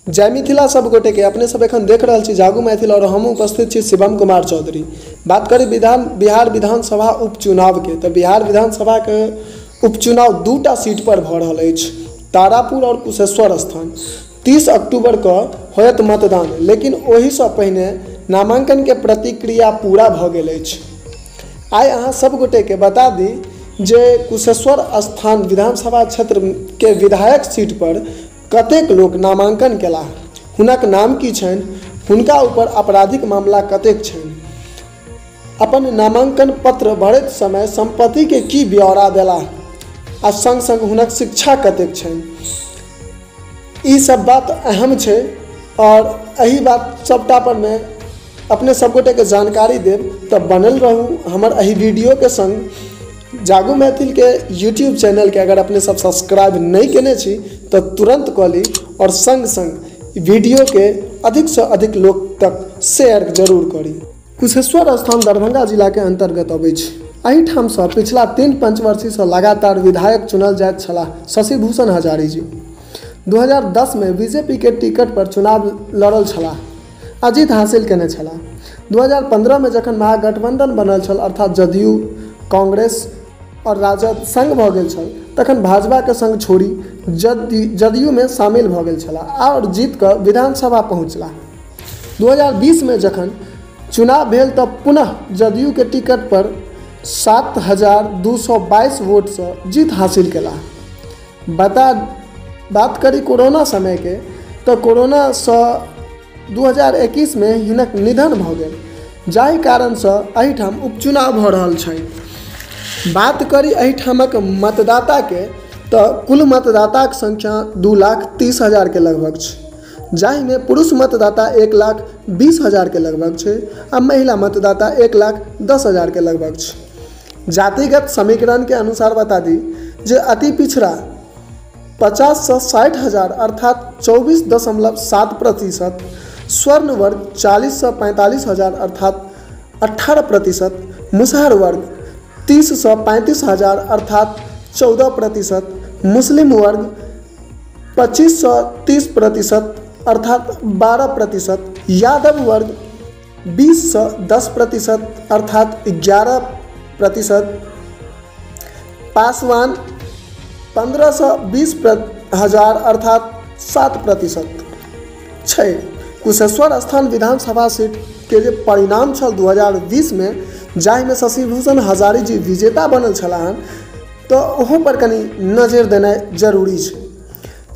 जय मिथिला सब गोटे के अपने सब एखन देख रहल छी जागू मैथिल और हम उपस्थित छी शिवम कुमार चौधरी। बात करी बिहार विधानसभा उपचुनाव के, तो बिहार विधानसभा के उपचुनाव दूटा सीट पर भऽ रहल अछि, तारापुर और कुशेश्वर स्थान। 30 अक्टूबर के होयत मतदान, लेकिन ओहिसँ पहिने नामांकन के प्रतिक्रिया पूरा भऽ गेल अछि। आइ अहाँ सब गोटे के बता दी जे कुशेश्वर स्थान विधानसभा क्षेत्र के विधायक सीट पर कतेक लोक नामांकन केलाह, हुनक नाम की छनि, हुनका ऊपर आपराधिक मामला कतेक छनि, अपन नामांकन पत्र भरैत समय संपत्ति के की ब्यौरा देलाह आ संग संग हुनक शिक्षा कतेक छनि, ई सब बात अहम छै। और एहि बात सबटा पर में अपने सब गोटे के जानकारी देब, तऽ बनल रहू हमर एहि वीडियो के संग। जागू मैथिल के यूट्यूब चैनल के अगर अपने सब सब्सक्राइब नहीं केने छी तो तुरंत कऽ ली और संग संग वीडियो के अधिक से अधिक लोग तक शेयर जरूर करी। कुशेश्वर स्थान दरभंगा जिला के अंतर्गत अबै छै। एहिठामसँ पिछला 3 पंचवर्षीसँ लगातार विधायक चुनल जाइत छलाह शशिभूषण हजारी जी। 2010 में बीजेपी के टिकट पर चुनाव लड़ल छलाह आ जीत हासिल केने छलाह। 2015 में जखन महागठबंधन बनल छल, अर्थात जदयू, कांग्रेस और राजद संग भऽ गेल छल, तखन भाजपा के संग छोड़ी जदयू में शामिल भऽ गेल छलाह और जीत कऽ विधानसभा पहुँचलाह। 2020 में जखन चुनाव भेल तऽ पुनः जदयू के टिकट पर 7,222 वोटसँ जीत हासिल केलाह। बात करी कोरोना समय के, तऽ कोरोनासँ 2021 में हिनक निधन भऽ गेल, जाहि कारणसँ एहिठाम उपचुनाव भऽ रहल छै। बात करी एहिठामक मतदाता के, तऽ कुल मतदाताक संख्या 2,30,000 के लगभग छै, जाहिमे पुरुष मतदाता 1,20,000 के लगभग छै आ महिला मतदाता 1,10,000 के लगभग छै। जातिगत समीकरण के अनुसार बता दी जे अति पिछड़ा 50 से 60 हजार अर्थात 24.7%, स्वर्ण वर्ग 40 से 45 हजार अर्थात 18%, मुसहर वर्ग 30 से 35 हजार अर्थात 14%, मुस्लिम वर्ग 25 से 30% अर्थात 12%, यादव वर्ग 20 से 10% अर्थात 11%, पासवान 15 से 20 हजार अर्थात 7% छै। कुशेश्वर स्थान विधानसभा सीट के जे परिणाम छल 2020 में, जाहिमे शशिभूषण हजारी जी विजेता बनल छलाह, तऽ ओहो पर कनि नजरि देनाइ जरूरी छै।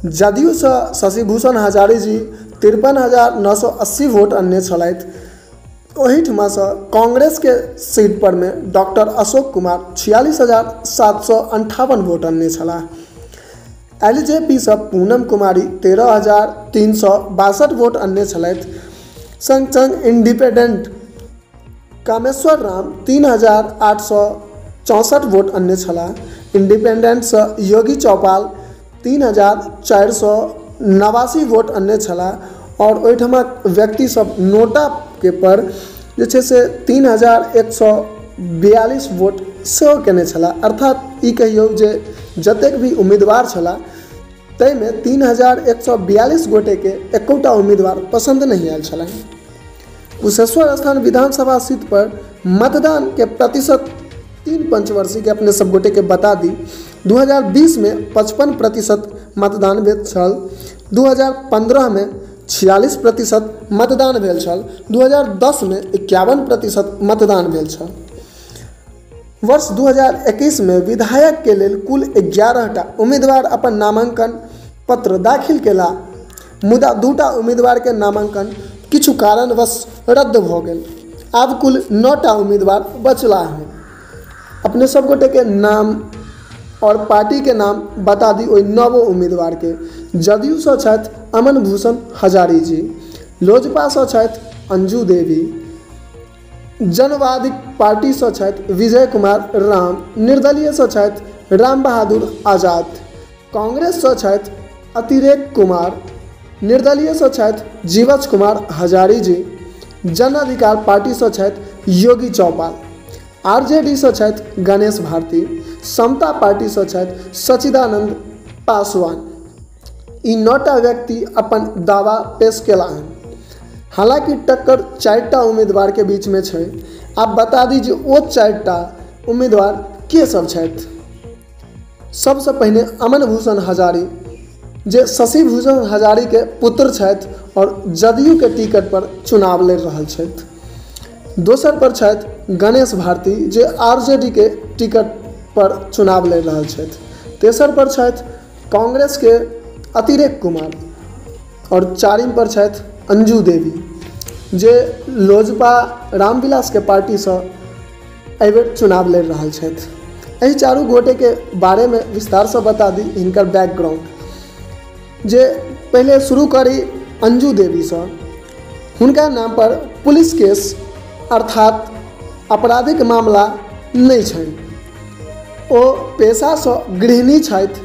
जदयूसँ शशिभूषण हजारी जी 53,980 वोट अनने छलथि। ओहिठमासँ कांग्रेसके सीट पर में डॉक्टर अशोक कुमार 46,758 वोट अनने छलाह। एलजेपीसँ पूनम कुमारी 13,362 वोट अनने छलथि। संग संग इंडिपेंडेंट कामेश्वर राम 3,864 वोट अनने छलाह। इंडिपेंडेंटसँ योगी चौपाल 3,489 वोट अनने छलाह और ओहिठमा व्यक्ति सब नोटा के पर जे छै से 3,142 वोट सेहो केने छलाह। अर्थात ई कहियौ जे जतेक भी उम्मीदवार छलाह ताहिमे 3,142 गोटेके एकोटा उम्मीदवार पसन्द नहि आयल छलनि। कुशेश्वर स्थान विधानसभा सीट पर मतदान के प्रतिशत 3 पंचवर्षी के अपने सब गोटे के बता दी, 2020 में 55% मतदान भेल छल, 2015 में 46% मतदान भेल छल, 2010 में 51% मतदान भेल छल। वर्ष 2021 में विधायक के लेल कुल 11टा उम्मीदवार अपन नामांकन पत्र दाखिल केला, मुदा 2टा उम्मीदवार के नामांकन किछु कारणवश रद्द भऽ गेल। आब कुल 9टा उम्मीदवार बचला हैं। अपने सब गोटे के नाम और पार्टी के नाम बता दी ओहि 9 उम्मीदवार के। जदयूसँ छथि अमन भूषण हजारी जी, लोजपासँ छथि अंजू देवी, जनवादी पार्टीसँ छथि विजय कुमार राम, निर्दलीयसँ छथि राम बहादुर आजाद, कांग्रेससँ छथि अतिरेक कुमार, निर्दलीयसँ छथि जीवछ कुमार हजारी जी, जन अधिकार पार्टीसँ छथि योगी चौपाल, आरजेडीसँ छथि गणेश भारती, समता पार्टीसँ छथि सचिदानंद पासवान। ई 9टा व्यक्ति अपन दावा पेश केला हन। हालांकि टक्कर 4टा उम्मीदवार के बीच में छै। आप बता दी जे ओ 4टा उम्मीदवार के सब छथि। सबसँ पहिने अमन भूषण हजारी, जे शशि भूषण हजारी के पुत्र छथि और जदयू के टिकट पर चुनाव लड़ि रहल छथि। दोसर पर छथि गणेश भारती, जे आरजेडी के टिकट पर चुनाव लड़ि रहल छथि। तेसर पर छथि कांग्रेस के अतिरेक कुमार और चारिम पर छथि अंजू देवी, जे लोजपा रामविलास के पार्टीसँ एहिबेर चुनाव लड़ि रहल छथि। एहि चारू गोटेके बारेमे विस्तारसँ बता दी हिनकर बैकग्राउंड। जे पहिले शुरू करी अंजू देवीसँ। हुनका नाम पर पुलिस केस अर्थात आपराधिक मामला नहि छनि। ओ पेशासँ गृहिणी छथि।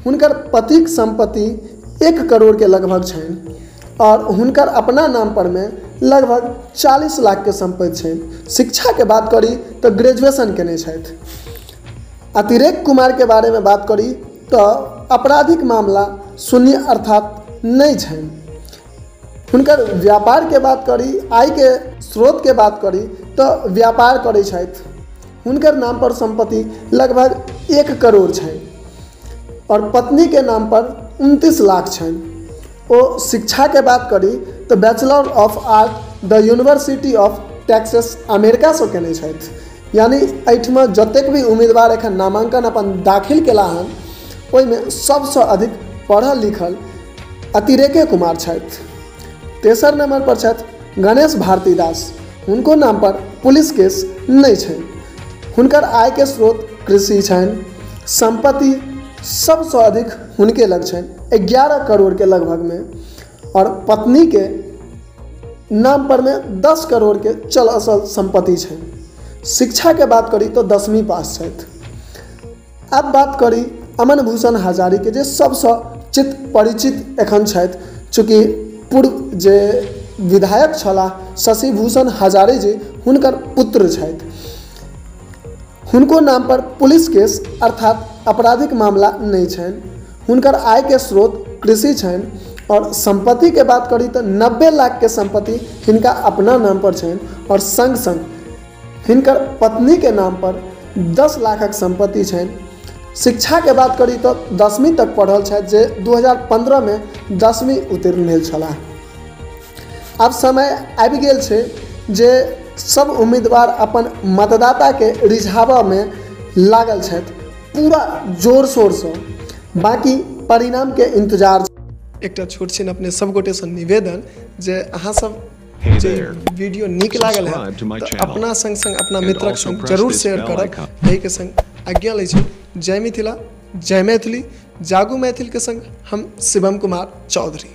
हुनकर पतिक सम्पत्ति 1 करोड़ के लगभग छनि और हुनकर अपना नाम पर में लगभग 40 लाख के सम्पत्ति छनि। शिक्षा के बात करी तो ग्रेजुएशन केने छथि। अतिरेक कुमार के बारे में बात करी तो आपराधिक मामला शून्य अर्थात नहीं छनि। हुनकर व्यापार के बात करी, आय के स्रोत के बात करी तो व्यापार करै छथि। हुनकर नाम पर सम्पत्ति लगभग 1 करोड़ छनि और पत्नी के नाम पर 29 लाख छनि। ओ शिक्षा के बात करी तो bachelor of art the university of Texas America से केने छथि। यानी एहिठमा जतेक भी उम्मीदवार एखन नामांकन अपन दाखिल केला हन ओहिमे सबसँ अधिक पढ़ल लिखल अतिरेके कुमार छथि। तेसर नंबर पर छथि गणेश भारती दास। हुनको नाम पर पुलिस केस नहि छनि। हुनकर आय के स्रोत कृषि छनि। सम्पत्ति सबसँ अधिक हुनके लग छनि, 11 करोड़ के लगभग में, और पत्नी के नाम पर में 10 करोड़ के चल असल सम्पत्ति छनि। शिक्षा के बात करी तो 10वीं पास छथि। अब बात करी अमन भूषण हजारी के, जे सबसँ चित परिचित एखन छथि। चूँकि पूर्व जे विधायक छलाह शशि भूषण हजारी जी हुनकर पुत्र छथि। हुनको नाम पर पुलिस केस अर्थात आपराधिक मामला नहीं छनि। हुनकर आय के स्रोत कृषि छनि और सम्पत्ति के बात करी तो 90 लाख के सम्पत्ति हिनका अपना नाम पर छनि और संग संग हिनकर पत्नी के नाम पर 10 लाखक सम्पत्ति छनि। शिक्षा के बात करी तो 10वीं तक पढ़ल छथि, जे 2015 में 10वीं उत्तीर्ण भेल छलाह। आब समय आबि गेल छै जे सब उम्मीदवार अपन मतदाता के रिझाबऽमे लागल छथि पूरा जोर शोरसँ। बाकी परिणाम के इंतजार। एकटा छोट छिन अपने सब गोटेसँ निवेदन जे अहाँ सब जे वीडियो नीक लागल है तो अपना संग संग अपना मित्रक संग जरूर शेयर करब। एहिके संग आज्ञा लै छी। जय मिथिला, जय मैथिली। जागू मैथिल के संग हम शिवम कुमार चौधरी।